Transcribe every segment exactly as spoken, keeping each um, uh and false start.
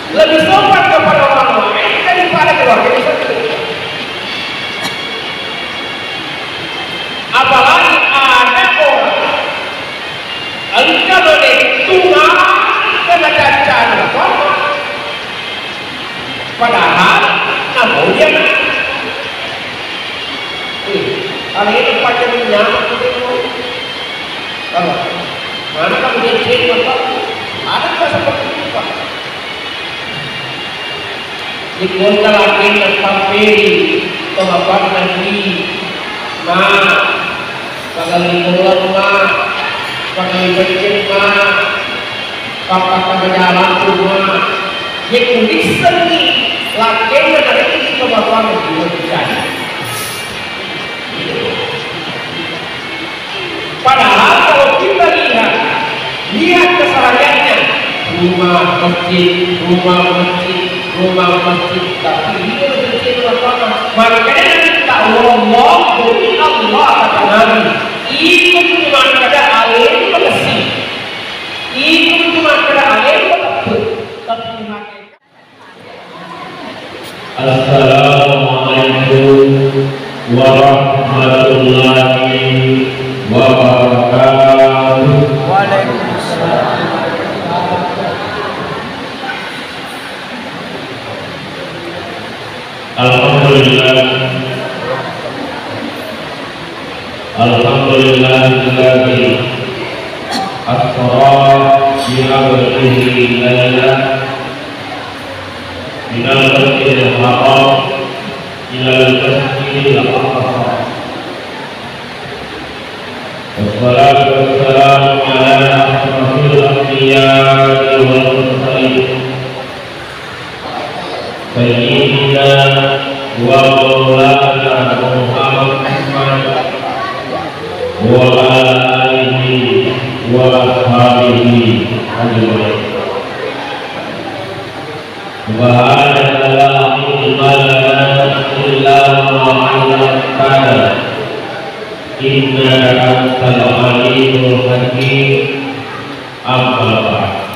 Lebih sopan kepada orang lain daripada keluarga sendiri. Apalagi ada orang engka menettunga kena caca, padahal namau dia. Eh, alena paccani nyameng tu. Apa? Mana kamu dia cek apa? Ada nggak seperti itu, Pak? Di kota lakin tamperi, to bapak nanti, ma, pagalli bola, ma, pagalli becek, ma, pappakka majalang, ma. Ye kulissenni lakkenna narekki to bapak nanti, ma. Padahal kalau kita lihat, lihat kesehariannya, rumah masjid, rumah masjid, rumah masjid, tapi ini masjid apa? Makanya kita Allah, demi Allah kata Nabi, itu cuma kada alim bersih, itu cuma kada alim bersih, tapi hakikat. Assalamualaikum warahmatullahi wabarakatuh. Waalaikumsalam. Alhamdulillah. Alhamdulillahilladzi asra bi abdihi lailan minal masjidil haram ilal masjidil aqsa. Wassalatu wassalamu ala asyrafil anbiya'i wal mursalin. Sayyidina wa maulana Muhammad wa ala alihi wa ashabihi ajma'in. Subhanaka la ilma lana illa ma 'allamtana, innaka antal alimul hakim. Amma ba'd.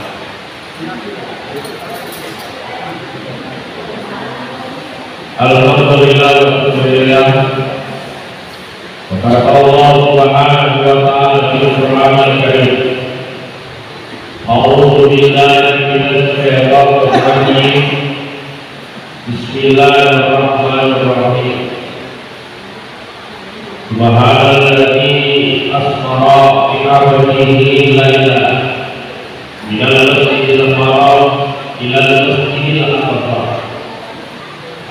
Alhamdulillah, alhamdulillah. Wa qala Allah subhanahu wa ta'ala fil Qur'anil Karim. A'udzu billahi minasy syaithanir rajim. Bismillahirrahmanirrahim. Subhanalladzi asra bi 'abdihi lailan minal masjidil haram ilal masjidil aqsa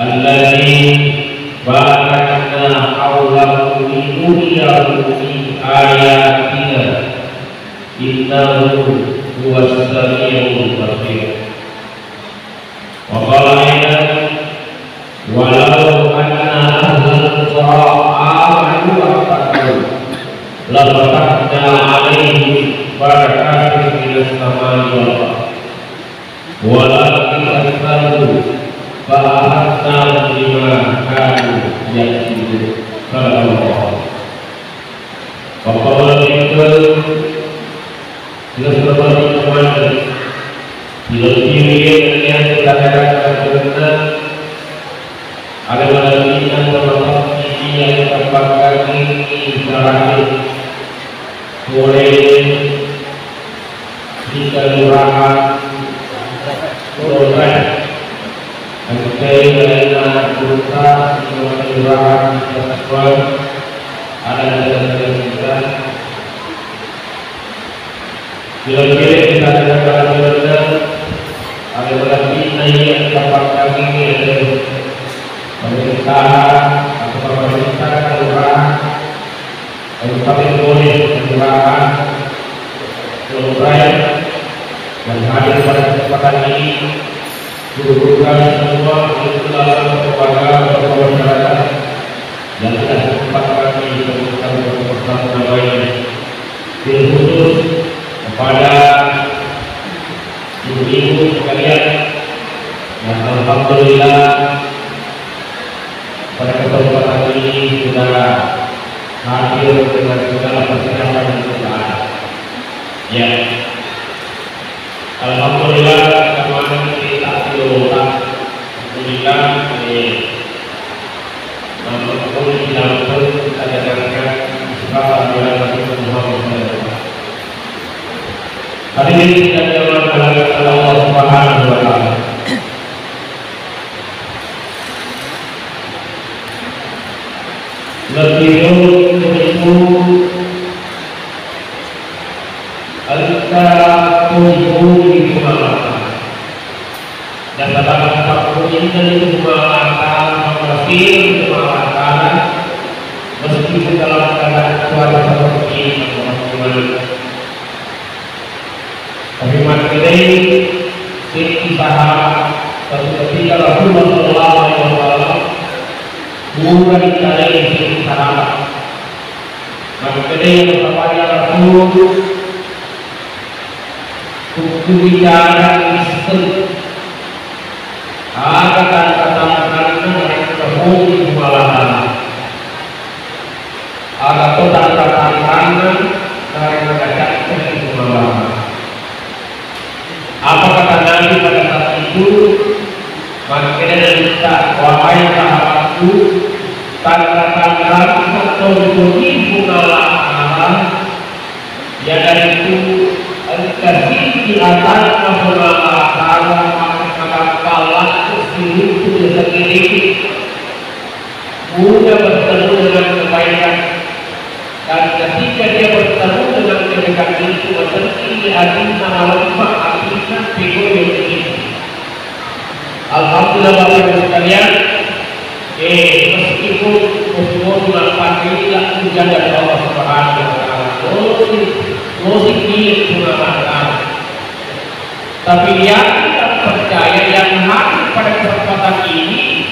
alladzi barakna haulahu linuriyahu min ayatina, innahu huwas sami'ul basir. Wa qala aidan, walau anna ahlal qura amanu wattaqau, lafatahna alaihim barakatim minas samai wal ardh, walakin kadzdzabu fa akhadznahum bima kanu yaksibun. Sadaqallah. Bapak-bapak, Jelas berarti kemana? Dilebbiwi nennia sila-sila kalenna, ada malebbi'na sama-sama iya yang terpakani terakhir. Mulai di kelurahan Loreng. Engkai lainna kota, kelurahan, kesatuan, ada dalam kita. Kira-kira kita ada dalam kita, ada berarti naiya kapakkangi ada pemerintahan atau pemerintah kelurahan, Kabupaten Bone, kelurahan, kelurahan yang hadir pada kesempatan ini. Guru-guru kami semua, ulama, keluarga, tokoh masyarakat yang sudah sempat kami temukan bersama namanya. Bil khusus kepada ibu-ibu sekalian yang alhamdulillah pada kesempatan ini sudah hadir dengan segala persiapan yang sudah ada. Ya, alhamdulillah, kemarin kita Itu engka punggung di Puang Allah. Nasaba' pappojinna itu Puang Allah Ta'ala, mamasir Puang Allah Ta'ala, meskipun dalam keadaan cuaca seperti ini, teman-teman. Tapi makkedai seddi sahabat, satu ketika Rasulullah sallallahu alaihi wasallam pura ditanyai seddi sahabat. Makkedai, "Ya Rasul, kukkubicara isseng aga tanra-tanranna narekko napoji Puang Allah Ta'ala? Aga to tanra-tanranna narekko nacaccangi Puang Allah Ta'ala?" Apa kata Nabi pada saat itu? Makkeda Nabitta, "Wahai sahabatku, tanra-tanranna to ripoji Puang Allah Ta'ala, iyanaritu engka siddi atanna Puang Allah Ta'ala, maka makappalakku siruntu yasengnge deceng." Mudah bertemu dengan kebaikan, dan ketika dia bertemu dengan kebaikan itu, masenni atinna, malemma atinna, pegau yasengnge. Alhamdulillah, Bapak Ibu sekalian, eh, meskipun musim pandemi, tidak hujan dari Allah Subhanahu wa Ta'ala, musim, musim dingin Puang Allah Ta'ala. Tapi yakin dan percaya yang hadir pada kesempatan ini,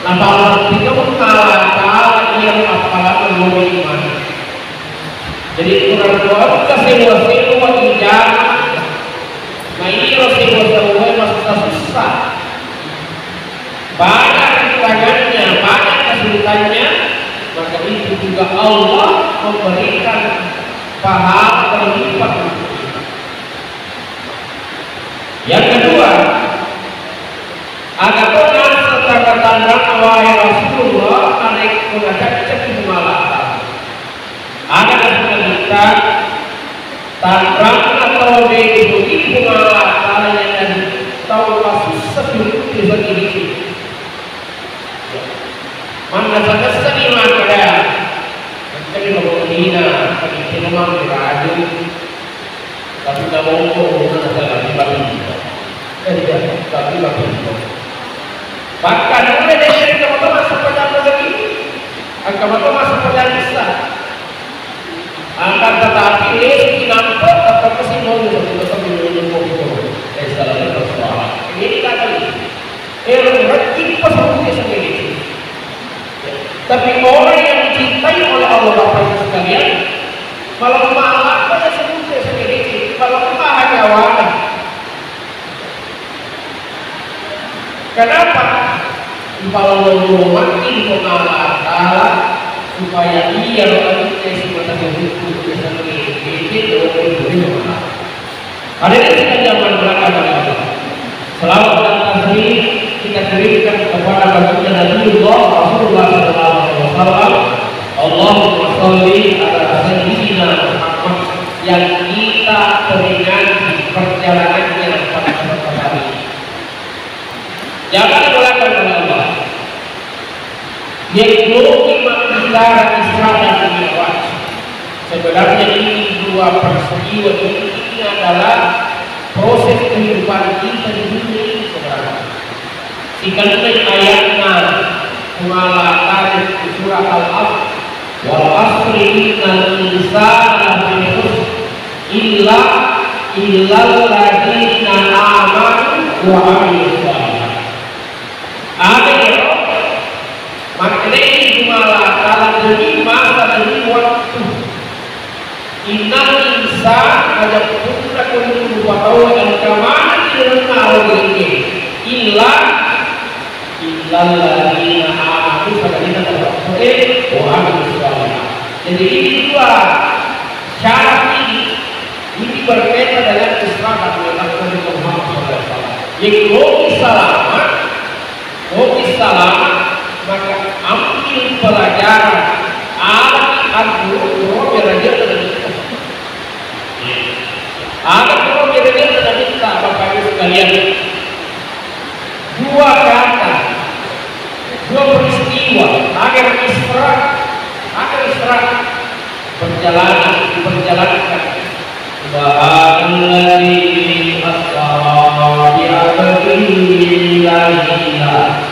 napallettikeng Puang Allah Ta'ala iya appalanna lo iman. Jadi, kurang kuat kesewa-sewa ijama, na iro sewa-sewa masussa-sussa, banyak rintangannya, banyak kesulitannya, maka itu juga Allah memberikan pahala berlipat. Yang kedua, aga to naseng tanra-tanranna, wahai Rasulullah, narekko nacaccaki Puang Allah Ta'ala? Aga naseng Nabitta, tanranna tau de' ripoji Puang Allah Ta'ala iyanaritu tau masussa siruntu yasengnge deceng. Mannasa-nasani makkeda, engkani mabonina, engkani cemang dirajung, tapi nabongko umurna nasaba tiba-tiba. Eh, iya, tiba-tiba. Bahkan mulai dari engka mato massempajang maghrib, engka mato massempajang isya. Akan tetapi, lesuki nampe, tetap kasi mau satu tetap minum kopi terus. Eh, salah satu soal. Ini kata ini. Eh, rezeki pas siruntu yasengnge deceng. Tapi orang yang dicintai oleh Allah, Bapak Ibu sekalian, malemma alatna siruntu yasengnge deceng, malemma nyawana. Kenapa? Ipalolongeng Puang Allah Ta'ala supaya iyaro atinna simata siruntu yasengnge deceng, Puang Allah. Hadirin sekalian, berkah dari Allah. Selawat dan taslim kita kirimkan kepada baginda Nabiullah Rasulullah sallallahu alaihi wasallam. Allahumma shalli ala sayyidina Muhammad, yang kita peringati perjalanannya pada kesempatan ini. Jangan dibolehkan oleh Allah. Yekkoki mabbicara Isra dan Mi'raj. Sebenarnya ini dua peristiwa ini, ini adalah proses kehidupan kita di dunia ini sebenarnya. Ikanna ayatna Puang Allah Ta'ala di surah Al-Asr, "Wal asri innal insana lafi khusr, illa, illal ladzina amanu wa amilus shalihat." Ada ya, maknanya Puang Allah Ta'ala demi masa, demi waktu. Innal insan, ajappunna kullu rupa tau engka maneng ri lalenna aregge. Illa, illal ladzina amanu, sagadinna tau wa amilus shalihat. Jadi ini dua syarat ini, ini berkaitan dengan Isra dan Mi'raj Nabi Muhammad sallallahu alaihi wasallam. Yekkoki selamat, Oke, salama, maka ambil pelajaran, alaki anru, robe raja dan kita. Ada robe raja dan kita, Bapak Ibu sekalian. Dua kata, dua peristiwa, agar Isra Perjalanan, diperjalankan. Subhanalladzi asra bi 'abdihi lailan.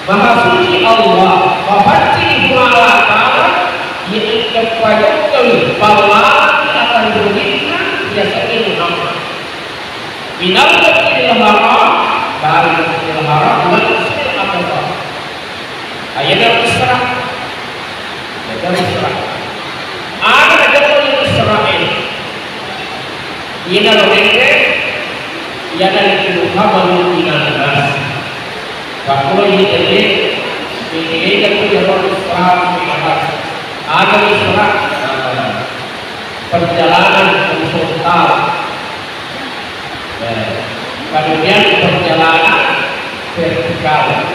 Maha suci Allah, mapaccing Puang Allah Ta'ala, iya engka pajokkawi pallalang akan dirinya, biasanya Muhammad. Minal Masjidil Haram, dari Masjidil Haram, ila Masjidil Aqsa. Ayeuna Isra. Ayeuna Isra. Aga najello Isra e? Iyana ro menge, iyana itu khabarun minan nas. Pakkulo iya tadi, menge itu ya Isra Mi'raj. Aga Isra? Nah, perjalanan horizontal. Nah, kemudian perjalanan vertikal.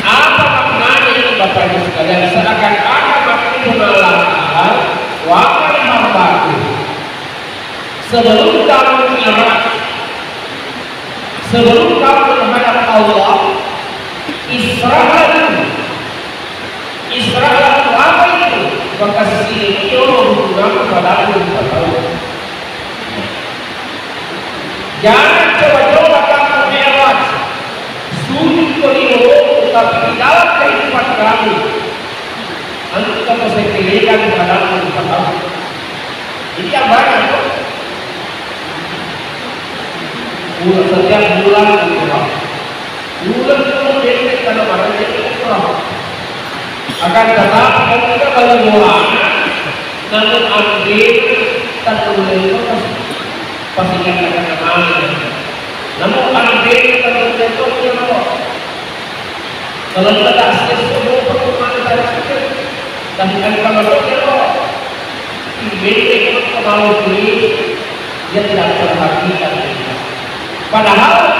Apa maknanya ini, Bapak Ibu sekalian? Seakan-akan maknanya Allah Ta'ala, "Wahai hambaku, sebelum kamu mi'raj, sebelum kamu menghadap Allah, Isra dulu." Isra itu apa itu? Makessing yolo hubunganmu padaku rupa tau. Jangan coba-coba kamu mi'raj. Sujud ko di loloku, tapi di dalam kehidupan kamu, engka ko sekelekan padaku rupa tau. Jadi yang banyak tuh. Bulan, setiap bulan umrah. Bulan-bulan pendek karena barang jadi umrah. Akan tetapi ketika bali bolana, namun ambil tak boleh itu pas, pas ingat akan amal. Namun ambil tak boleh itu dia mau. Kalau kita tak sesuai pertemuan tadi itu, dan kalau dia mau, pendek itu kalau ini dia tidak perhatikan. Padahal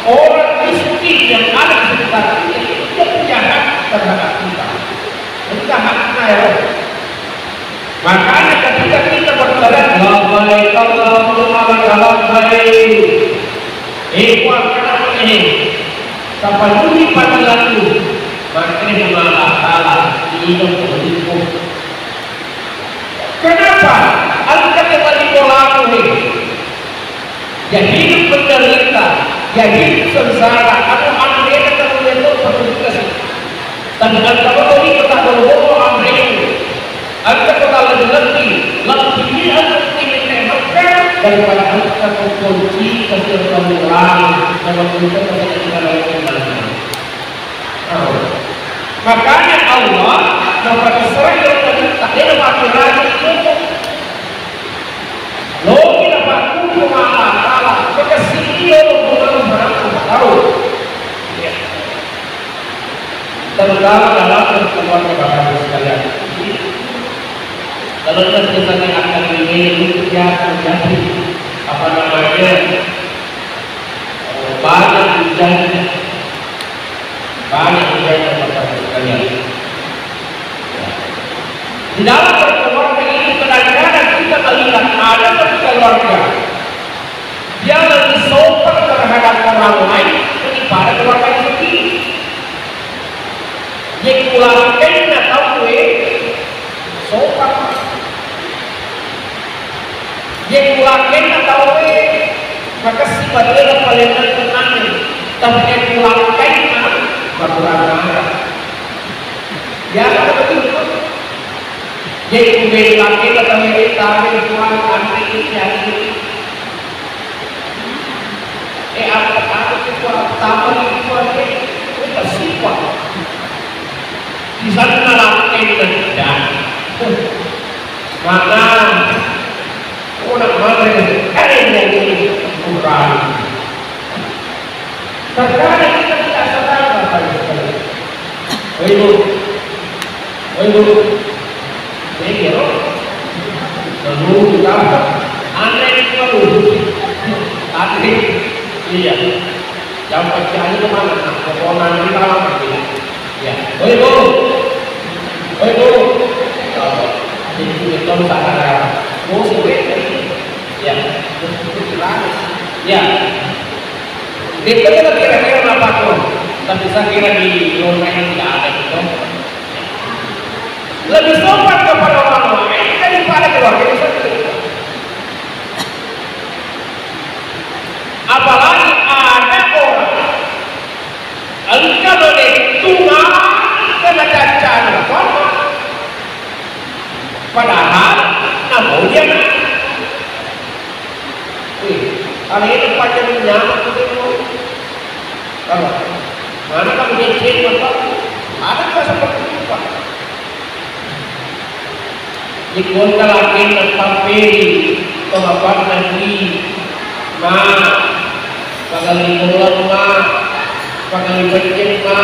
orang miskin yang ada di sekitar kita itu dia punya hak terhadap kita. Bukan haknya ya. Makanya ketika kita berkata labbaik Allahumma labbaik, eh, Puang, kenapa ini? Tapenuhi panggilanmu, maka Allah Ta'ala tidak menghibur. Kenapa? Engka tau bali bolamu he. Iya hidup menderita, iya hidup sengsara, anu, anu, dia kata dia tuh perlu dikasih. Tapi engka tau bali kota bolo-bolo amrei. Engka kota lebih-lebih, lebih dia lebih nikmat daripada engka kunci kasih orang, sama kunci kasih orang. Makanya Allah napakkasserang tadi, tadena makkirani itu. Loki napakkuku Allah Ta'ala, makessing yolo hubunganmu padaku rupa tau. Ya. Terutama dalam keluarga Bapak Ibu sekalian. Kalau terjadi akan ini, itu biasa terjadi. Apa namanya? Banyak terjadi. Banyak terjadi, Bapak Ibu sekalian. Di dalam berkeluarga ini, kadang-kadang kita melihat ada satu keluarga, dia lebih sopan terhadap orang lain daripada keluarga sendiri. Jadi, ulangkenna tauwe sopan. Iya, ulangkenna tauwe makessing batena palenna tenangnge, tapi iya ulangkenna makurang ajar. Biasa kan begitu, kan? Jadi, ulangkenna tauwe, tabe, Puang, anre ini, anre ini. Eh, apa, apa itu, Puang? Tambah itu, Puang, eh, kita sifat. Di sana latihan dan maka orang mana yang kurang. Terkadang kita tidak sadar, Bapak Ibu sekalian. Oh, Ibu. Oh, Ibu. Ini ya, loh. Lalu kita aneh itu, aneh. Iya. Yang pecah itu mana? Nah, potongan di dalam, gitu. Ya. Oi, Bu. Oi, Bu. Oh, itu betul, Pak. Oh, sulit. Ya. Ya. Itu kita kira-kira apa tuh? Tapi saya kira di Indonesia tidak ada itu. Lebih sopan kepada orang lain daripada keluarganya sendiri. Apalagi ada orang engka menettu maka nacaccana apa? Padahal namulia. Wih, alena panjang nyawa tu. Kalau mana kamu nyecek apa? Ada nggak seperti itu, Pak? Ikon kalakin tamperi to bapak nanti ma pagali bola ma pagali becek ma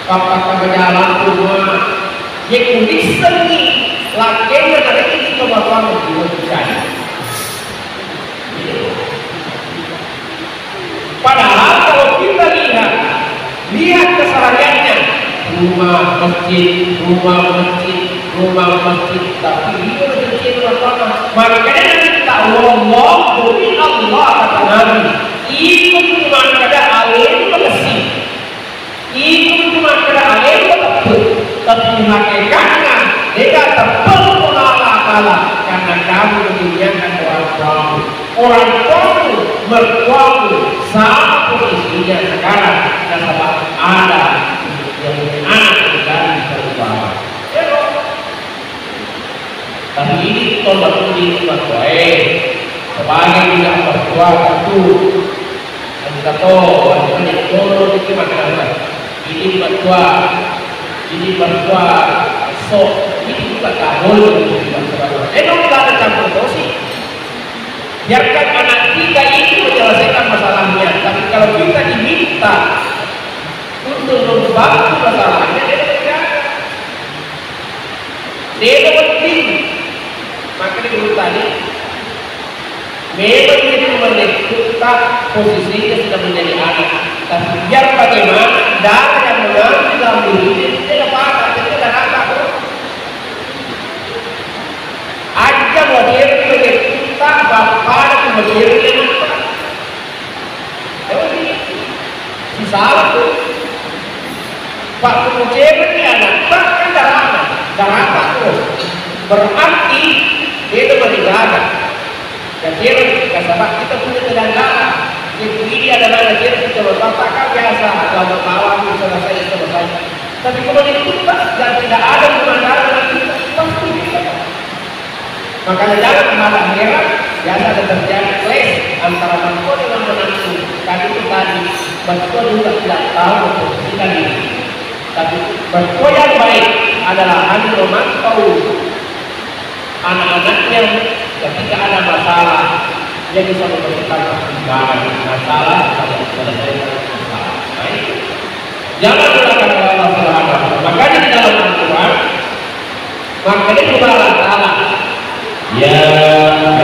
papa kabajalan ma ye kulissengi lakin nanti to bapak nanti. Padahal kalau kita lihat, lihat kesehariannya, rumah masjid, rumah masjid, rumah masjid, tapi dia masjid apa? Makanya kita Allah demi Allah kata Nabi, itu cuma kada alim masjid. Itu cuma kada alim teppe, tapi hakikatnya tidak teppe Allah Ta'ala karena kamu meninggikan orang tuamu. Orang tuamu, mertuamu, sama posisinya sekarang nasaba ada yang punya anak menjadi perubahan. Tapi ini tolong di mertua, eh, sebagai juga mertua tentu kita tahu bahwa ini tolong itu makanan. Ini mertua, ini mertua, so ini juga kabul. Eh, dong, kita ada campur dosi. Biarkan anak kita ini menyelesaikan masalahnya. Tapi kalau kita diminta untuk membantu masalahnya, dia tidak. Dia penting. Makanya dulu tadi, memang itu menentukan posisinya sudah menjadi anak. Tapi biar bagaimana, darah yang mengalir dalam dirinya itu tidak apa-apa, itu tidak apa-apa. Aja modern kita bapak modern. Jadi, si salah tuh. Pak Kucewek ini anak, kan darah, darah tuh. Berarti dia itu masih darah. Ya, kira, ya, sebab kita punya tenaga. Jadi, ini adalah kira kita bapak kan biasa, kalau bawa selesai, selesai. Tapi kalau diputar dan tidak ada hubungan darah, pasti kita. Makanya jangan ada heran, biasa ada terjadi clash antara mertua dengan menantu. Tadi itu tadi, mertua juga tidak tahu memposisikan diri. Tapi mertua yang baik adalah hanya memantau anak-anaknya ketika ada masalah, dia bisa memberikan pertimbangan masalah, bisa menyelesaikan masalah. Baik. Jangan lupakan Allah Subhanahu wa Ta'ala. Makanya di dalam Al-Quran, makanya juga Allah Ta'ala, "Ya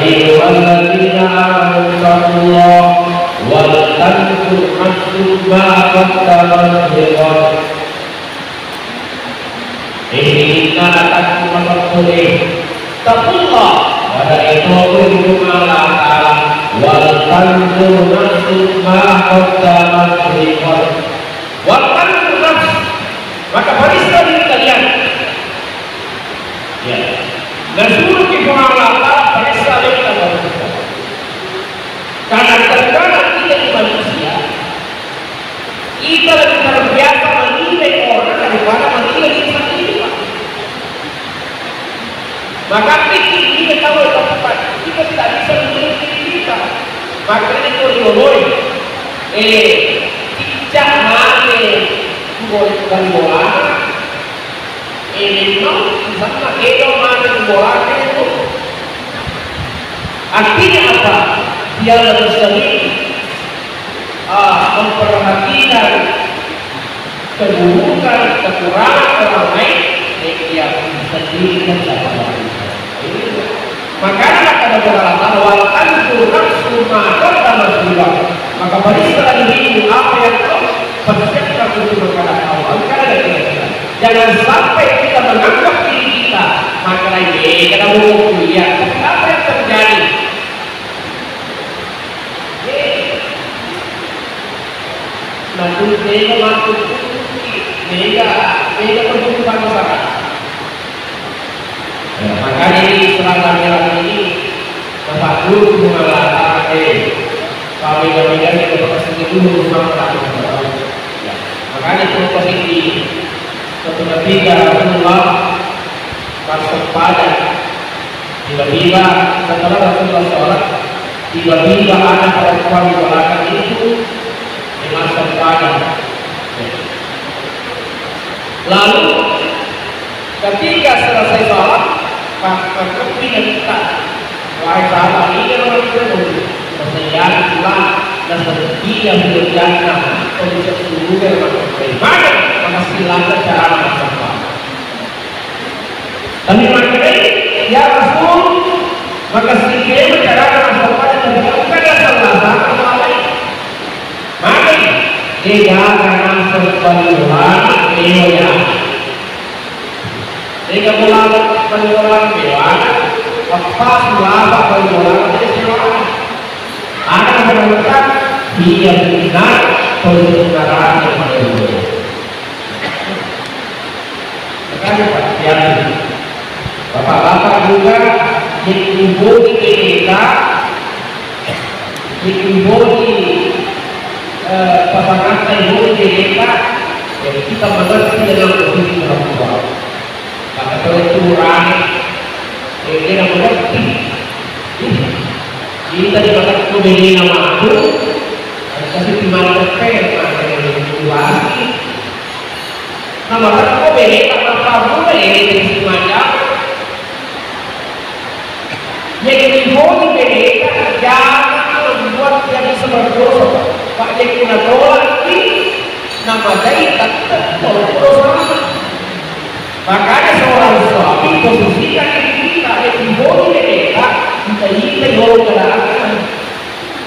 ayyuhalladzina amanu taqullaha wal tanzur nafsum ma qaddamat lighad." Eh, inna ataku masappure. Taqullaha, pada itu Allah Ta'ala, wal tanzur nafsum ma qaddamat lighad. Wal tanzur nafs, maka periksa diri kalian. Ya. Nasuruh ki Puang Allah Ta'ala periksa diri kalian. Karena terkadang kita ini manusia, kita lebih terbiasa menilai orang daripada menilai diri sendiri, Pak. Maka pikir ini tahu tempat kita tidak bisa menilai diri kita. Maka ini tuh diomongin. Eh, cicak mane, boleh bali bola. Eh, memang, misalnya, eh, mane bola itu. Artinya apa? Dia lebih sering, ah, memperhatikan keburukan, kekurangan orang lain, eh, dia sendiri kan dapat. Makanya kata Allah Ta'ala, "Wal tanzur nafsum ma qaddamat lighad." Maka periksalah dirimu apa yang kau persiapkan untuk menghadap Allah. Karena tidak. Jangan sampai kita menganggap diri kita, maka lain, eh, kita mau kuliah. Tapi apa yang terjadi? Eh, nanti beda waktu, beda, beda perjumpaan masyarakat. Jadi, selama jalan ini, Bapak Guru mengalami pabeda-bedanya, Bapak sendiri dulu memang tak tahu. Ya. Makanya contoh ini, ketika tiga Rasulullah masuk pada, tiba-tiba setelah Rasulullah sholat, tiba-tiba ada perempuan di belakang itu masuk pada. Lalu, ketika selesai sholat, maka kepingan kita, wahai sahabat, ini orang itu, saya yakin lah, nasabia fil jannah, kau bisa surga, maka bagaimana? Maka silakan cara masuk. Tapi makanya, ya Rasul, maka silakan cara masuk pada, tapi kamu kan salah satu lain. Magi, degaga naseng paliulang mewa ya. Dega bola paliulang mewa, apa sulapa paliulang mewa. Ada yang mengatakan, dia benar, kalau sebenarnya paliulang. Makanya, Pak, hati-hati. Bapak-bapak juga, yang ibu di P K K, yang ibu di, eh, pasangan ibu di P K K, ya, kita mengerti dengan posisi orang tua. Maka kalau itu urane, ya, dia mengerti. Jadi, kita di mata itu beda nama aku, kasih di mata pen, mata yang lebih luas. Namatekko bereta mappammula ere tesi macam. Jadi, riboni bereta, jangan membuat dia bisa berdosa. Pak, jadi natolakki, namadai tetap berdosa. Makanya seorang suami posisikan diri kita, jadi riboni bereta, kita, kita yolo keadaan.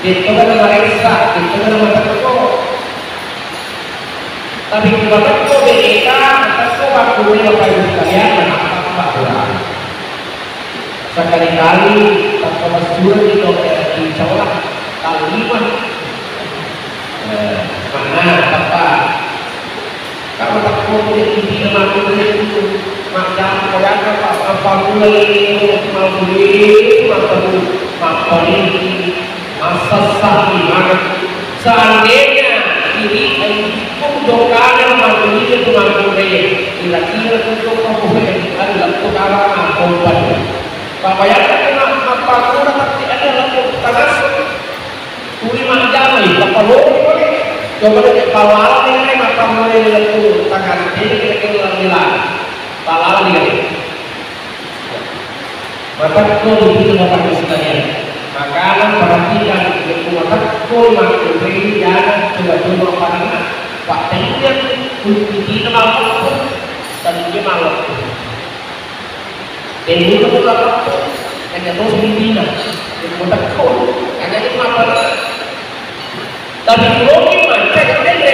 Betul kan meresa, betul kan matekko. Tapi ku matekko bereta, matekko waktu Bapak Ibu sekalian, matekko Bapak Ibu. Sekali-kali, matekko massurat di dokter di Saula, tahun lima. Eh, mana, Bapak? Kamu matekko tidak di sini, matekko itu. Maka, kadang apa, apa mulai itu, mau beli, mau beli, mau beli. Massessa imaneng. Seandainya ini, eh, hukum dokana mangkuli itu mangkuli, kira-kira itu apa boleh ada waktu kawan kompon. Bapak yang kena apa guna tapi ada waktu termasuk. Kuli manjamai, apa boleh boleh. Coba deh, kalau alam ini apa boleh itu tangan ini kira-kira bilang. Kalau alam ini. Matekko di Bapak Ibu sekalian. Makanya perhatikan, yekko matekko makkunrai, jangan coba-coba padanna. Pak, tenniya kunci dina malam, tenniya malam. Tenniya malam, hanya terus di dina. Yekko matekko, hanya di malam. Tapi loki manca jendele.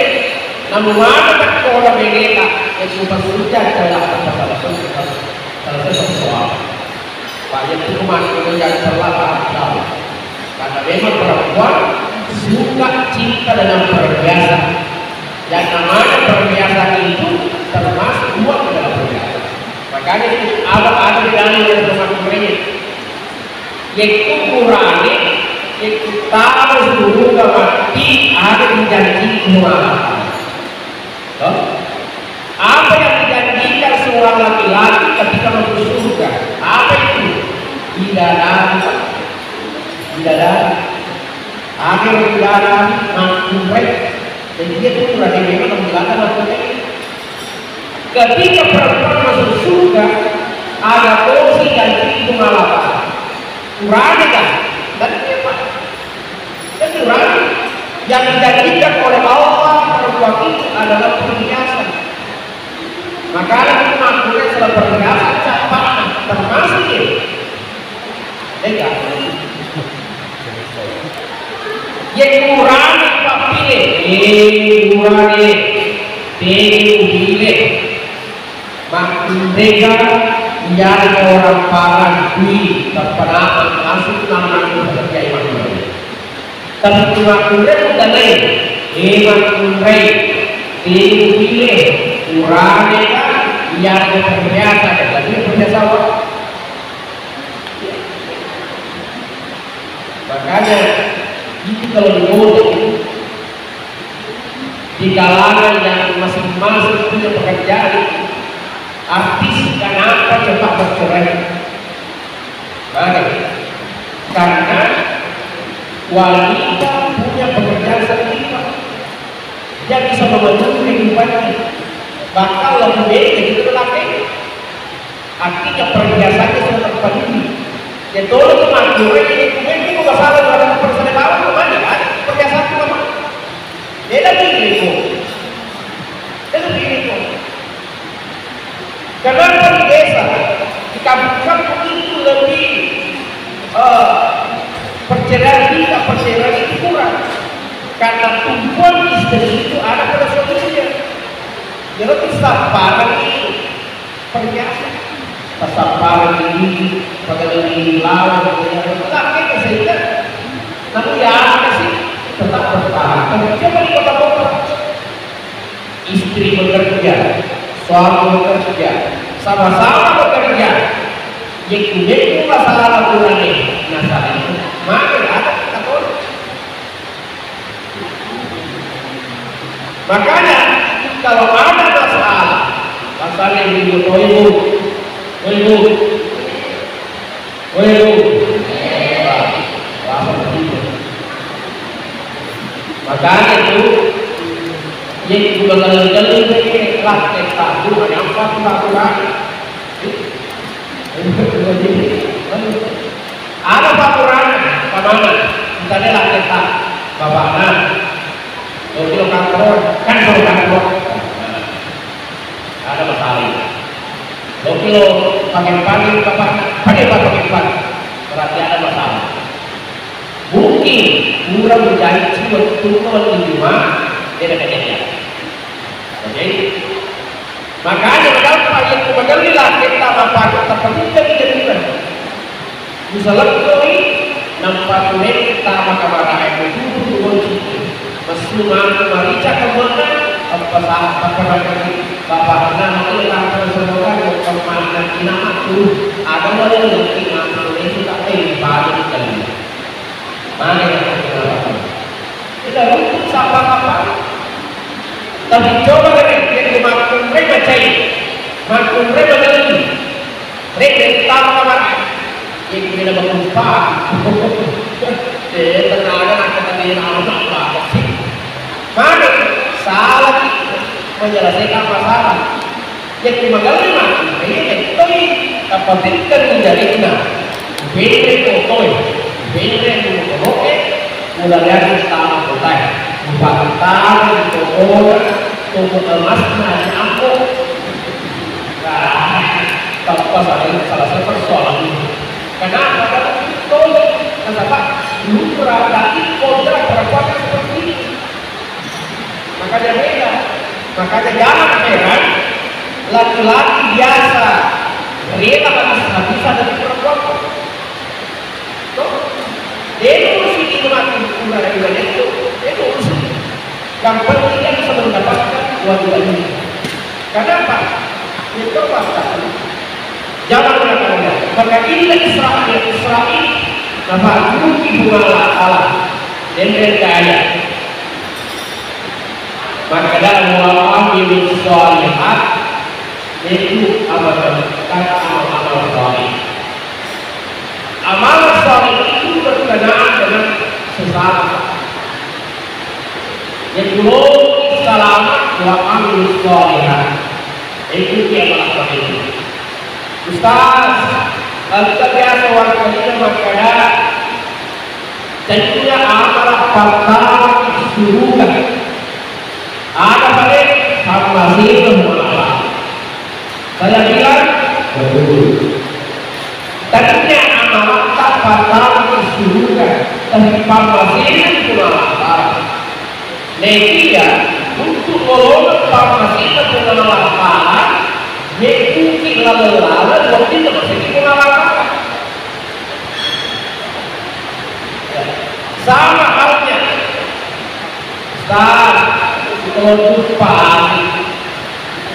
Namu mana tak kola meneta, yekko pasujak dalam apa salah satu, salah satu soal. Banyak itu kemarin yang salah paham. Karena memang perempuan suka cinta dengan perhiasan. Yang namanya perhiasan itu termasuk uang dalam perhiasan. Makanya itu ada, ada di dalam yang sama. Yekko Qur'ane, yekko tama suruga matti, ada dijanji Qur'an. Toh? Apa yang dijanjikan seorang laki-laki ketika masuk surga? Apa itu? Bidadari. Bidadari. Ada bidadari makkunrai. Jadi dia tuh Qur'ane memang bilang makkunrai. Ketika perempuan masuk surga, ada porsi dan pintu malapetaka. Qur'ane kan? Dan dia, Pak. Dan Qur'ane yang dijanjikan oleh Allah perempuan itu adalah perhiasan. Makanya itu maknanya salah perhiasan, siapa? Termasuk ya. Ega. Ye Qur'ane pappile, eh, Qur'ane, tege upile. Makkunrega, iyaro orang palang kui, tappa nama masuk nama pekerja imam. Tapi makkunre bukan lain. Eh, makkunre, tege upile, Qur'ane, iyaro terbiasa, tapi terbiasa apa? Itu kalau di kota, di kalangan yang masing-masing punya pekerjaan, artis kenapa cepat bercerai? Mana? Karena wanita punya pekerjaan sendiri, Pak. Dia bisa memenuhi kehidupannya. Bahkan lebih baik dari lelaki. Artinya perhiasannya sudah terpenuhi. Ya tolong tuh mati, orang ini kemudian itu masalah, ada perasaan lawan kemana, kan? Perhiasan itu apa? Dia lebih itu. Dia lebih itu. Kenapa di desa, di kampung-kampung itu lebih, eh, perceraian, tingkat perceraian itu kurang? Karena tumpuan istri itu ada pada suaminya. Jadi, itu sapparengngi perhiasan, sapparengngi, pada lebih lawan, pada lebih laki, sehingga namun ya, apa sih, tetap bertahan. Tapi coba di kota-kota, istri bekerja, suami bekerja, sama-sama bekerja. Jekku-jekku masalah kurang nih, nah, saat itu, mana ada kata tolong? Makanya, kalau ada masalah, masalah yang ribut, oh, ibu, oh, ibu, oh, ibu. Wah, wah, begitu. Makanya itu, yang gua kali-kali ini, lah, kita tuh, ada apa tuh, Pak Lurah? Ada pakurana, pamana, misalnya lah kita, bapakna, lo kilo kantor, kan suruh kantor. Nah, ada masalah. Lo kilo pakai pakai, bapak, pakai pakai pakai. Berarti ada masalah. Mungkin kurang menjadi waktu di rumah, dia ada kejadian. Oke? Makanya, kenapa yang mengerti lah kita bapak kita penting jadi kita. Misalnya koi, nampak mereka kita maka marah itu dulu kunci. Masih mampu marica kemana, apa salah, apa lagi? Bapak nama itu tanpa semoga kemana, nama tuh ada orang yang kita itu tak tahu, baru kita lihat. Mana yang kita lakukan? Kita untuk sapa-sapa. Tapi coba deh, dia makkunrai macai, makkunrai macai. Rek, rek, tama kamar. Ini kita berjumpa. Eh, tenang, anak kita di anak apa sih? Mana? Salah kita menyelesaikan masalah. Jadi, magelli matu, ini bettoi, tappa betteng jarinna. Bere kotoe, bere kotoe, mulai dari tama kotae. Mupattama di kotoe, toko emasna di ambo. Nah, tappa salah, salah satu persoalan ini. Kenapa? Karena bettoi, nasaba lumrah dan kodrat perempuan seperti ini. Makanya beda. Makanya jangan heran laki-laki biasa rela habis-habisan demi perempuan. Toh? Dia urusi di rumah tangga itu, dia urusi. Yang penting dia bisa mendapatkan kewajibannya. Kenapa? Itu pasti. Jangan pernah kalian. Maka inilah Israel, Israel. Napa? Mugi bunga Allah Ta'ala. Dengar kaya. Makkeda, "Wa amilus shalihat," yaitu amal, amal-amal saleh. Amal saleh itu berkenaan dengan sesama. Yaitu selamat, "Wa amilus shalihat." Itu dia amal saleh. Ustaz, engka biasa warga kita makkeda, tennia amala pattama suruga. Ada pada sama sini. Saya bilang, betul. Tennia amala pattama suruga, tapi pammasena itu malah. Nekia untuk nolong pammasena Puang Allah Ta'ala, mekkuki laleng-laleng, wedding maseki Puang Allah Ta'ala. Ya. Sama halnya, Ustaz, kita lupa.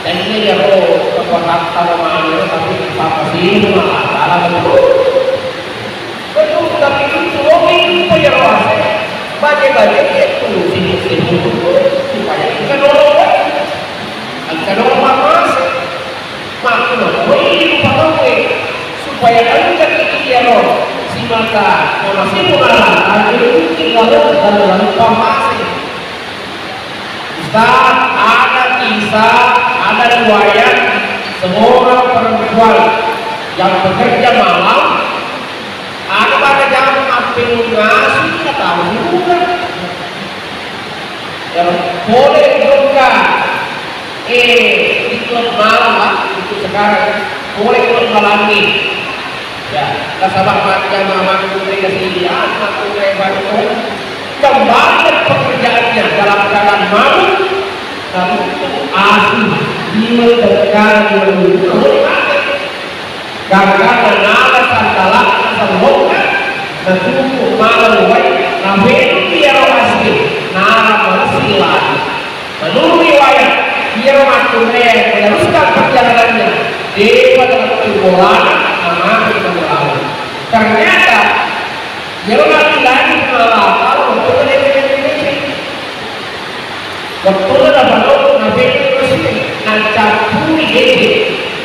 Tennia iyaro kekuatan rohani, tapi pammasena Puang Allah Ta'ala betul. Betul, tapi itu suami itu Iyaro ase, baje-baje itu sibuk-sibuk supaya engka nolong, engka nolong pammase. Makkuno koi rupa tauwe supaya engka iyaro simata namase Puang Allah Taala, laleng, laleng pammase. Ustaz, ada kisah, ada riwayat seorang perempuan yang bekerja malam, ada pada jam hampir ngasuh, nggak tahu juga. Ya, boleh juga, eh, di klub malam lah, itu sekarang. Boleh klub malam nih. Ya, nasaba majjama makkunrai sidi, ah, makkunrai baru. Kembali pekerjaannya dalam keadaan mabuk, natuntu asu, lima berkali dua puluh, namu dipakai. Gangkanna nala sandalakna sellokna, natuku maneng wai, nabenni iyaro asu, nala malessi lagi. Menurut riwayat, iyaro makkunrai meneruskan perjalanannya, depa dapat bolana, namate Puang Allah. Ternyata, iyaro lagi-lagi Puang Allah Taala, wettunna dewe-dewe. Wettunna napalolo, nabenni asu, nacappuri dewe.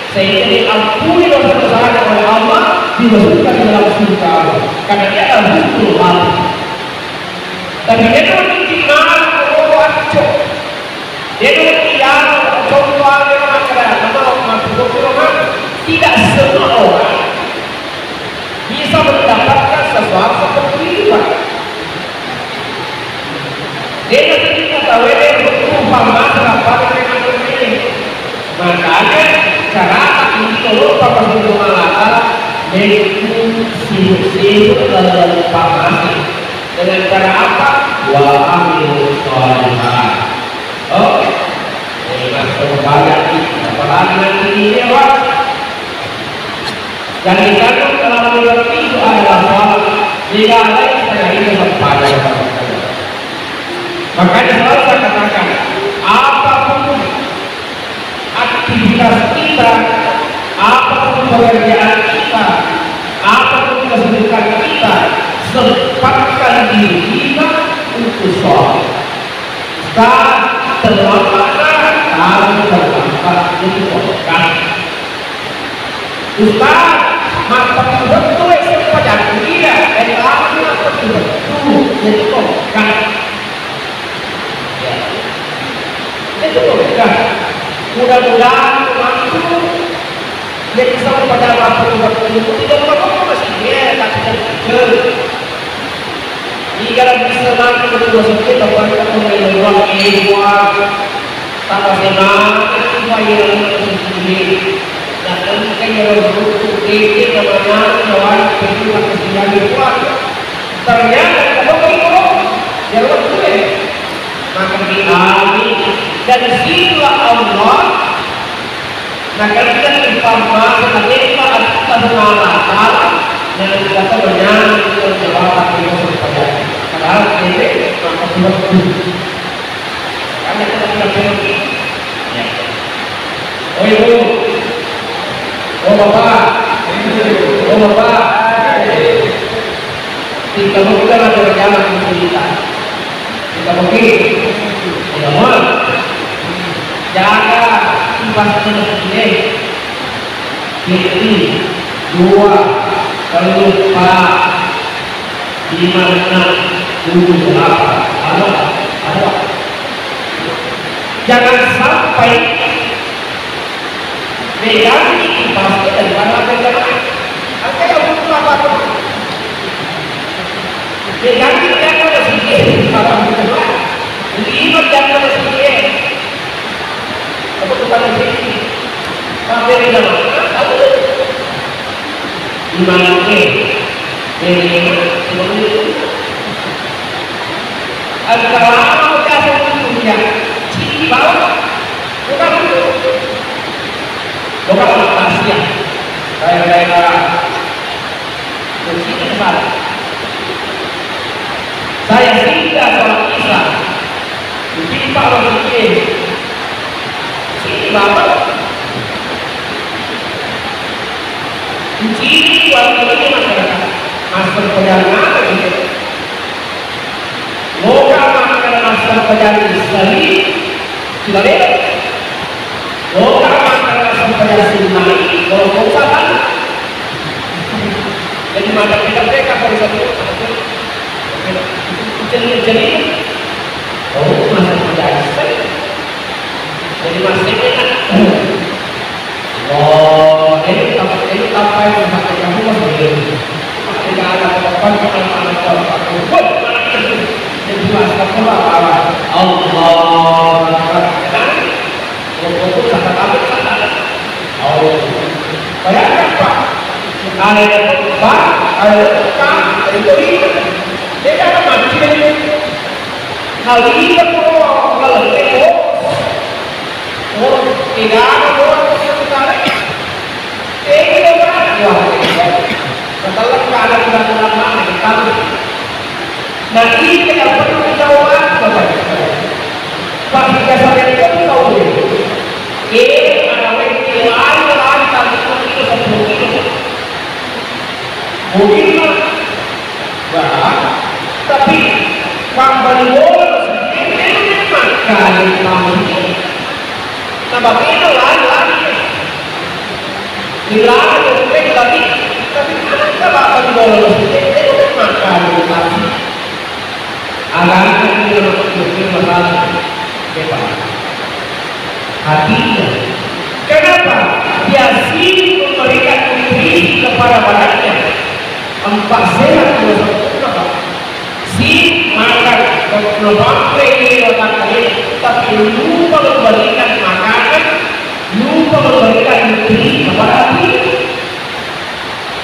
Sehingga diampuni dosa-dosanya oleh Allah, dimasukkan ke dalam surga Allah. Karena dia adalah husnul khatimah. Tapi dia tuh nanti malam, oh, acok. Dia tuh nanti ya, contoh ada makan, nama, makan, tidak semua orang bisa mendapatkan sesuatu seperti itu, Pak. Dena cerita tawwe de butuh pammase pada dengan ini. Makanya cara ini kalau pammase Allah Taala, itu sibuk-sibuk dalam pammase. Dengan cara apa? Wa amilu sholihat. Oh, ini masuk banyak nih. Apalagi nanti ini, Pak. Yang ditanam dalam hati itu adalah sholat. Tidak ada yang saya ini kepada. Makanya selalu saya katakan, apapun aktivitas kita, apapun pekerjaan kita, apapun kesibukan kita, sempatkan diri kita untuk sholat. Ustaz, terlambat, Ustaz. Kalau terlambat, itu berkah. Ustaz, mappettu-pettu e sempajang, iya, dari lama mappettu-pettu, jadi kok kan? Ya. Jadi kok kan? Mudah-mudahan mampu jadi sempajang mappettu-pettu, tidak apa-apa masih dia, tapi jangan. Igala bisa mati ketua sedikit, apa itu pemain luar, eh, luar. Taba semangat, itu pemain luar sedikit. Nah, engka iyaro guru, dede, namanya, nawan, itu pakai sendiri kuat. Ternyata, kalau itu, ya, lo boleh. Maka diamin. Dan disitulah Allah Nakalikan pammase natempa atta Puang Allah Taala, naengka to manyameng jawaban ri sempajang. Padahal tete makkasiwettu. Karena kita tidak mengerti. Ya. Oh, Ibu. Oh, Bapak. Oh, Bapak. Kita bukan ada rencana cerita. Kita pergi. Tidak mau. Jaga kipas masjid. Siji, dua, tellu, empat, lima, enam, tujuh, delapan. Ada, ada. Jangan sampai megang kipas dan para berjamaah. Ada yang butuh apa? Jadi, jangan kita masih, lima jam masih, apa bukan masih? Tapi di dalam, tahu? Di mana, eh? Jadi, antara apa kita punya? Sini bawah, bukan itu. Bukan rahasia. Saya, saya, Kucini, Pak. Saya singgah sholat Isya. Kutimpa masjid. Sini, Bapak. Kucini, waktu ini masyarakat. Masuk perjalanan, gitu. Pajari sali, tidak lewat. Oh, karena makan langsung pajari sunai, kalau kau salah. Jadi macam kita mereka kalau satu, jadi, jadi, oh, masuk pajari sali. Jadi masih enak. Oh, ini tam-, ini tampai tempat kamu masih. Tidak ada tempat yang mana tempat. Wah, mana itu? Jadi, astagfirullah. Allahu Akbar. Untuk satu kali, satu. Oh. Bayangkan, Pak. Ada tempat, ada tempat, ada itu. Dia kan mati. Kali itu, kalau itu. Oh, tidak ada orang yang tarik. Tidak ada. Wah, masalah tidak ada, tidak ada mana kita. Nah, ini tidak perlu kita ubah, Bapak Ibu. Pas kita sampai pun tahu. Eh, ada yang lain, lain, lain, sepuluh kilo, sepuluh kilo. Mungkin, Pak. Wah, tapi pambali bola sedikit, makan pambali. Nah, bagaimana lari-lari? Dilarang, oke, tapi, tapi kenapa pambali bola sedikit, makan pambali? Agama ini masalah. Hatinya. Kenapa? Dia sibuk memberikan nutrisi kepada badannya. Empat sehat, dua sempurna, Pak. Sibuk makan, tapi lupa memberikan makanan, lupa memberikan nutrisi kepada hati.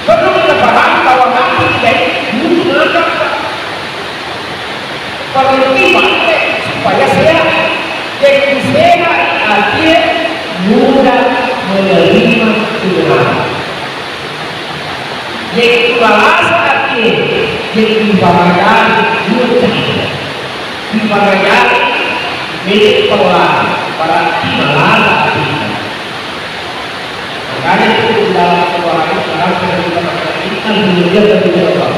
Perlu kita paham bahwa hati kita ini butuh makan, Pak. Perlu dipakai supaya sehat. Jadi sehat artinya mudah menerima kebenaran. Jadi malasa artinya jadi dipangajari, dipangajari milik Allah, berarti malasa artinya. Makanya itu di dalam sebuah hadis, sekarang kita baca, kita belajar dari Allah.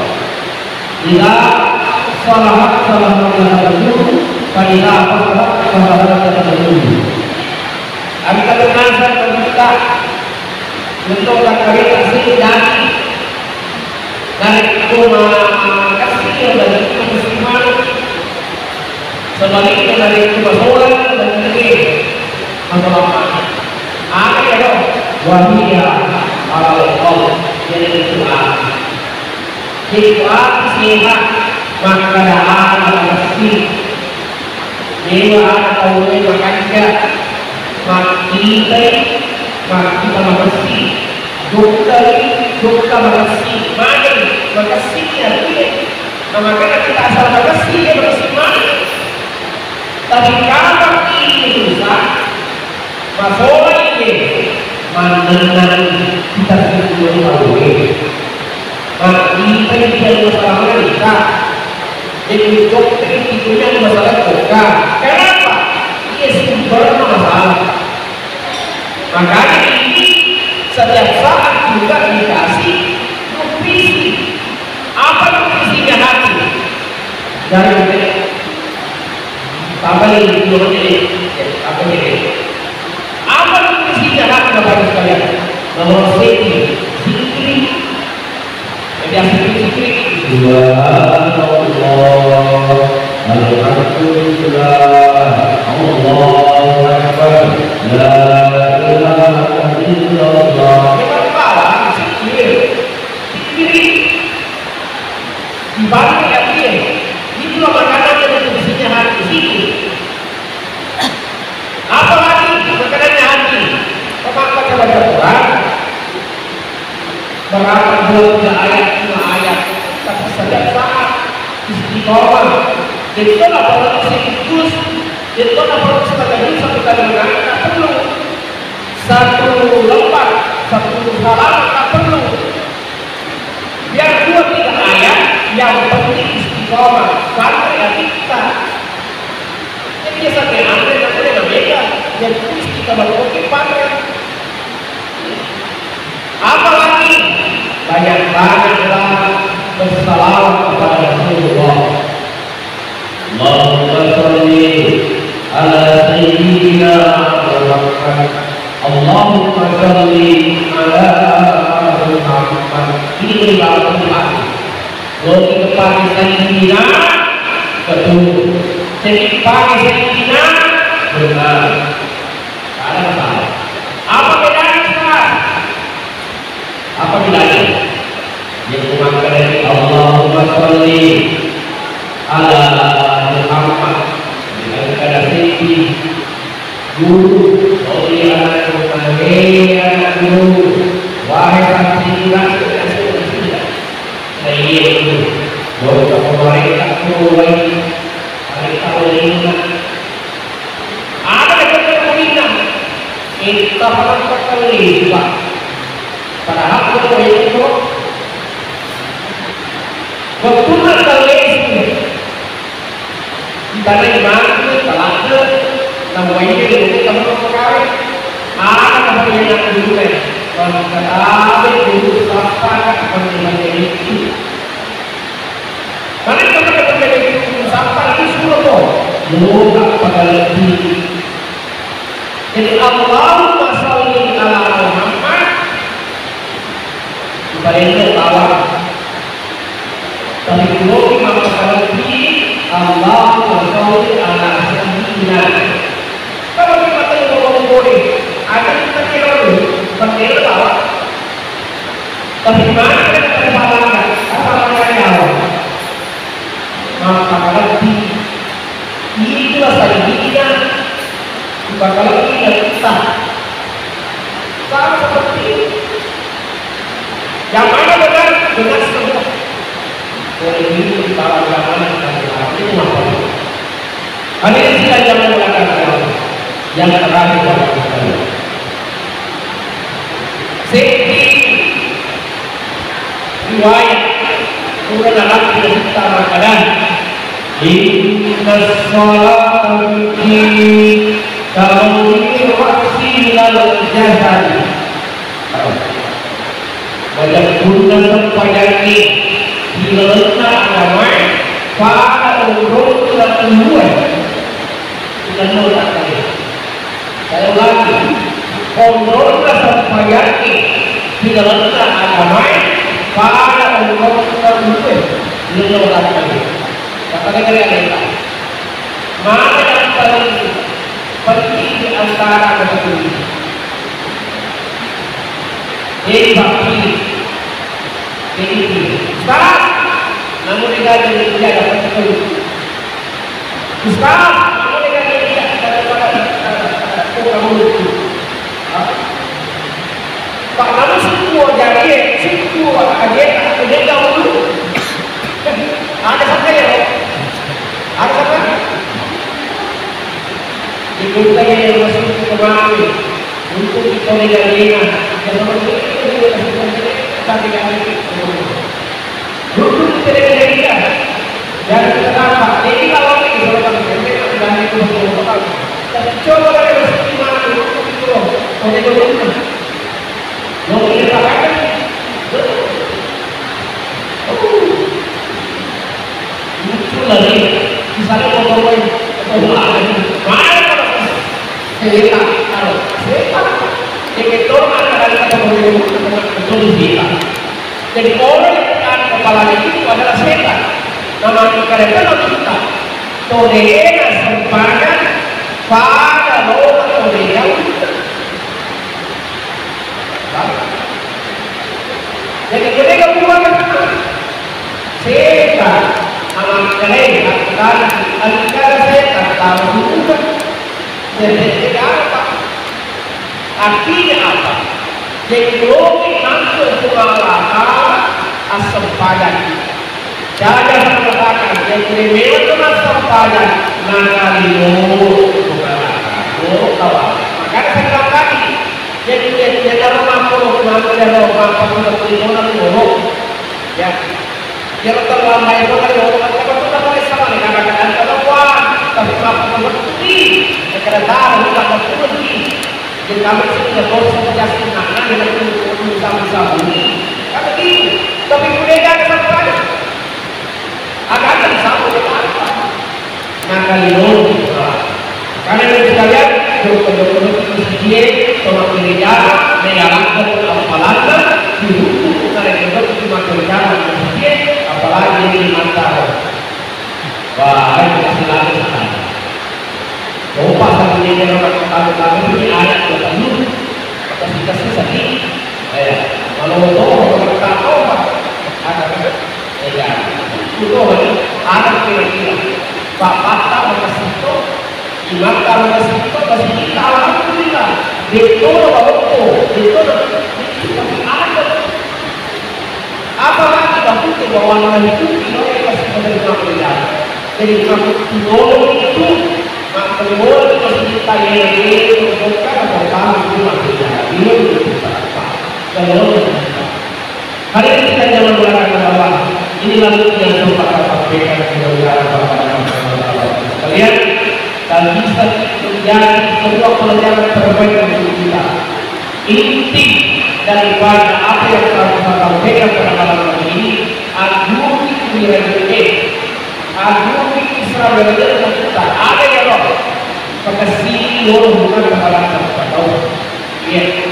Idza salahat salaha jasad kulluh, wa idza fasadat fasadal jasad kulluh. Engka tu naseng kita untuk takkarita sih daging. Narekko makessing daging, makessing maneng. Sebaliknya, narekko masolang daging, masolang maneng. Aga iyaro? Wa hiya alal qalb, iyanaritu ati. Jadi, ati sehat, makkeda aga makessing. Dewa ana tauwe makanja, makkitai, makkita makessing, jokkari, jokka makessing, maneng makessing, artinya, na makana kita asal makessing, ya makessing maneng. Tapi kalau ini susah, masolang ye, mannennang kita sempurna tauwe. Makkitai dia masalah mereka. Jadi, jokka itu punya masalah jokka. Kenapa? Iya, sumber masalah. Makanya ini setiap saat juga dikasih nutrisi. Apa nutrisinya hati? Dari apa ini? Apa ini? Apa nutrisinya hati, Bapak Ibu sekalian? Bahwa zikir, zikir Jadi, asik zikir. Subhanallah. Alhamdulillah. Allahu Akbar. La ilaha illallah. Memang parah, zikir. Zikir. Dibanding zikir. Itulah makanan yang isinya hati, zikir. Apalagi makanannya hati. Pemakai baca Quran. Berapa bulan tidak ayat, lima ayat, tapi setiap saat istiqomah. Jadi, itu lah perlu siklus, jadi, itu lah perlu setengah juz satu kali mengaji, tak perlu. Satu lembar, satu halaman, tak perlu. Biar dua tiga ayat, yang penting istiqomah. Sampai kita. Jadi, dia sampai antre, antre, nggak beda. Jadi, terus kita baru oke, pakai. Apalagi banyak-banyaklah bersalawat kepada Rasulullah. Allahumma shalli Betul. Jadi pakai sentilan, benar. Ada masalah. Apa bedanya, Ustaz? Apa bedanya? Yang mengatakan Allahumma sholli ala Muhammad. Dengan kata senti. Guru, sholli ala Muhammad. Hei anak guru. Wahai santri, tidak, tidak, tidak. Nah, iya, guru. Guru, pemerintah, guru, wahai. Ada yang tahu ini, Ada dekat dengan pemerintah. Kita orang pakai, Pak. Padahal kalau itu, betul nggak kalau itu? Kita naik mati, telat, namanya itu sama pegawai. Ada kepentingan dulu, kan? Kalau kita tahu, itu apa, kan? Kepentingan itu. Mana kita kepentingan itu, siapa itu suruh, kok? Bukan pada lebih. Jadi, Allahumma sholli ala Muhammad, ibaratnya bawang. Tapi kalau Imam Ghazali, Allahumma sholli ala Sayyidina. Kalau kita tahu bahwa boleh, ada kita kira dulu, bendera bawang. Tapi mana kita pada bawang, apa namanya Allah? Maka lebih Itulah sayyidina, maka lebih dari kita. Sama seperti itu. Yang mana benar? Benar semua. Boleh ini kita lakukan mana kita lakukan. Itu masalah. Hadirin sidang yang dimuliakan Allah. Yang terakhir, Bapak Ibu sekalian. Seddi riwayat, pura narapi Nabitta makkeda, "Inna sholata minni ka mawdi'i ra'si minal jasad." Wajah punna sempajangnge ri lalenna agamae pada onronna ulue. Ri lalenna takkae. Saya ulangi, onronna sempajangnge ri lalenna agamae pada onronna ulue, ri lalenna takkae. Makanya dari aleta, mana yang paling penting di antara kedua ini? Jadi, Pak Pilih. Jadi, Ustaz, namun dia jadi dia dapat betul. Ustaz, kamu dengan dia daripada, eh, eh, kamu itu. Hah? Pak, kamu semua jadi, semua aja, aja kamu dulu. Ada sampai ya, Pak? Ada sampai? Di kota yang masuk ke kemari, untuk kita negara, jangan sampai kita juga kasih tapi kami. Rukun keterjadian. Jangan kita tampak. Jadi, kalau kita orang yang tidak berani untuk berbuat, tapi coba dari masjid di mana rukun itu, oleh rukun. Mau kita katakan, muncul lagi. Misalnya motor lain, motor lain. Mana kalau setan, kalau setan, dia betul ada dari kata mobil, betul setan. Jadi, orang yang tahan kepalanya itu adalah setan. Nah, maka mereka kita, todena sempana pada lolo todena. Jadi, ketika bukan setan, anak kalian, anak kalian, anak setan, tahu juga. Jadi, tidak apa. Artinya apa? Jadi, loki mangke Puang Allah Ta'ala assempajang. Jaga sama kata, jadi, mewa tu assempajang, nakali lo, Puang Allah Ta'ala. Lo, kawan. Makanya saya bilang tadi, jadi, dia, dia dalam mampu, mampu dia lo, mampu, mampu, mampu, mampu, ya. Iyaro terlambat itu kan, kalau kita pakai sama nih, kadang-kadang kalau kuat, tapi mampu mengerti, kadang-kadang tak mengerti. Jadi kami sih nggak tahu siapa sih makna dengan itu, sama-sama ini. Kan begitu. Tapi budaya ada satu kali. Agak ada di satu kita apa? Nakali lo. Karena itu sekalian, dokter-dokter itu sedih, sama gereja, menyalahkan apalanna, dihukum karena itu cuma kerja manusia, apalagi di mata. Wah, hai, makasih lagi sekarang. Coba satu ini orang tahu-tahu ini anak dua puluh. Makasih-kasih sedih. Eh, kalau orang tak tahu, ada kan? Eh, ya. Itu orang anak kira-kira. Bapak tak makasih tuh. Imang kalau masih, masih kita, alhamdulillah. Betul, Bapak, betul. Betul, tapi ada. Apalagi waktu itu bahwa itu, kita masih menerima kerja. Jadi, waktu itu, waktu itu masih kita yang ini, bukan apa-apa, itu masih ya. Ini itu apa? Kalau Hadirin sekalian yang dimuliakan Allah, inilah yang sempat saya sampaikan, mudah-mudahan Bapak dan Ibu sekalian, dan bisa menjadi sebuah pelajaran terbaik untuk kita. Inti daripada apa yang telah saya sampaikan pada malam hari ini, ajungi kewirajingnge, ajungi isra wirajingnge kita. Ada ya, Rob? Makasih, Rob, bukan kepada kita. Iya.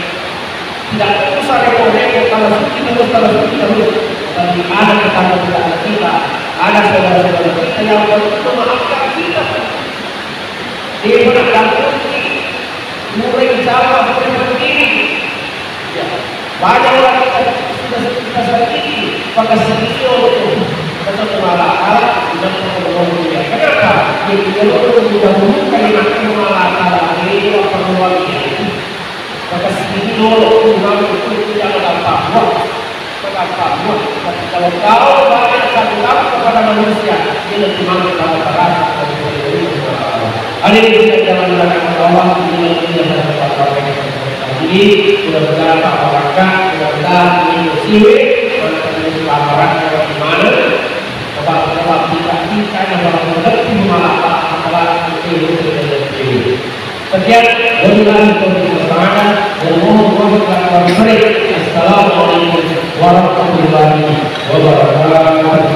Tidak usah repot-repot, tanah suci terus, tanah suci terus. Tapi ada tetangga-tetangga kita, ada saudara-saudara kita yang perlu memaafkan kita. Dia pernah dampingi, mulai jamaah, mulai berdiri. Ya. Banyak orang kita sudah kita sakiti, maka sini untuk kita malah kalah, tidak perlu dia. Kenapa? Dia tidak perlu kita bukan yang malah kalah, ini perlu dia. Maka sini lolo, Tuhan itu tidak mendapat buah. Mendapat buah. Tapi kalau kau banyak satu kamu kepada manusia, dia lebih malu kamu terasa. Ada yang tidak, jangan mengatakan Allah, ini lebih tidak dapat apa yang kita ini, mudah-mudahan tak berangkat, mudah-mudahan ini siwe, mana tadi selamat, mana, coba, coba, tidak, tidak, ada orang mengerti, malah, malah, itu, itu, itu, itu. Sekian, wabillahi taufiq wal hidayah, wallahu muwaffiq ila aqwamit thariq. Assalamualaikum warahmatullahi wabarakatuh.